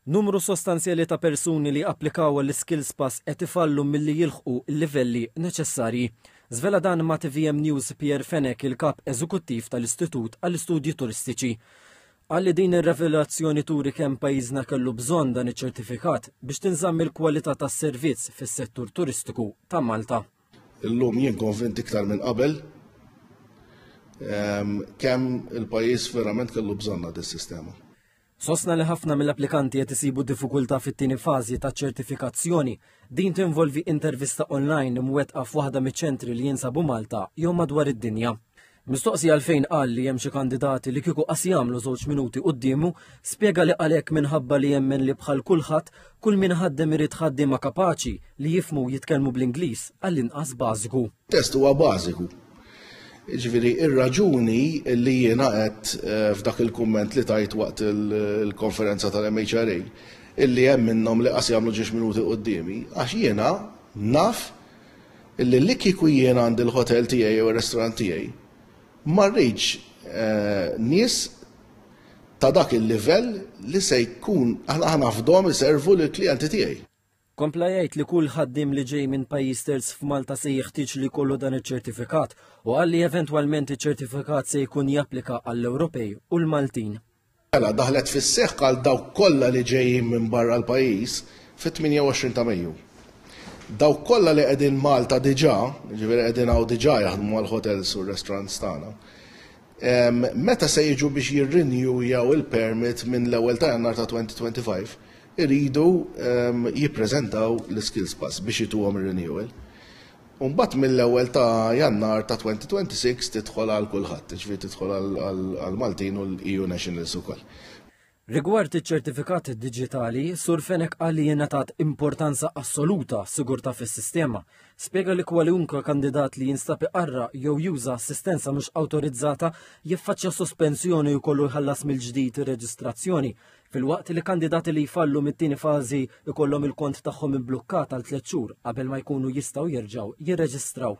Numru sostanzjali ta' persuni li applikaw għall-Skills Pass qed ifallu milli jilħqu l-livelli neċessarji. Żvela dan ma' TVM News Pierre Fenech, il-kap eżekuttiv tal-Istitut għall-Istudji Turistiċi. Qal li din ir-revelazzjoni turi kemm pajjiżna kellu bżonn dan iċ-ċertifikat biex tinżamm il-kwalità tas-servizz fis-settur turistiku ta' Malta. Illum jien konvint iktar minn qabel kemm il-pajjiż verament kellu bżonna dis-sistema. Sostna li ħafna mill-applikanti qed isibu diffikultà fit-tieni fażi ta' ċertifikazzjoni. Din tinvolvi intervista online imwettqa f'waħda miċ-ċentri li jinsabu Malta jew madwar id-dinja. Mistoqsi għalfejn qal li hemm xi kandidati li kieku qas jagħmlu żewġ minuti quddiemu, spjega li qal hekk minħabba li jemmen li bħal kulħadd kull min ħaddem irid ħaddiema kapaċi li jifhmu u jitkellmu bl-Ingliż għall-inqas bażiku. Test huwa bażiku. Jiġifieri ir-raġuni li jiena għedt eh, f'dak il-kumment li tajt waqt il-konferenza tal-MHRA illi hemm minnhom li qas jagħmlu ġiex minuti quddiemi, għax jiena naf illi li kieku jiena għandi l-hotel tiegħi jew ir-restaurant tiegħi, ma rridx eh, nies ta' dak il-livell li se jkun aħna ħnafdhom iservu lill-klijenti tiegħi. Kompla jgħid li kull ħaddiem li ġej minn pajjiż terz f'Malta se jeħtieġ li jkollu dan iċ-ċertifikat u qal li eventwalment iċ-ċertifikat se jkun japplika għall-Ewropej u l-Maltin. Mela daħlet fis-seħħ għal dawk kollha li ġejjin minn barra l-pajjiż fit-28 ta' Mejju. Dawk kollha li qegħdin Malta diġà, jiġifieri qegħdin hawn diġà jaħdmu mal-hotels u r-restaurants tagħna, Meta se jiġu biex jirrinjujaw il-permit minn l-ewwel ta' Jannar ta' 2025, iridu jippreżentaw l-skills pass biex jituhom ir-renewal. U mbagħad mill-ewwel ta' Jannar ta' 2026 tidħol għal kulħadd, jiġifieri tidħol għall-Maltin u l-EU nationals ukoll. Rigward iċ-ċertifikat diġitali, Sur Fenech qal li jingħatat importanza assoluta sigurtà fis-sistema. Spjega li kwalunkwe kandidat li jinstab iqarraq jew juża assistenza mhux awtorizzata jiffaċċja sospensjoni u jkollu jħallas mill-ġdid ir-reġistrazzjoni, filwaqt li kandidati li jfallu mit-tieni fażi jkollhom il-kont tagħhom imblukkat għal tliet xhur qabel ma jkunu jistgħu jerġgħu jirreġistraw.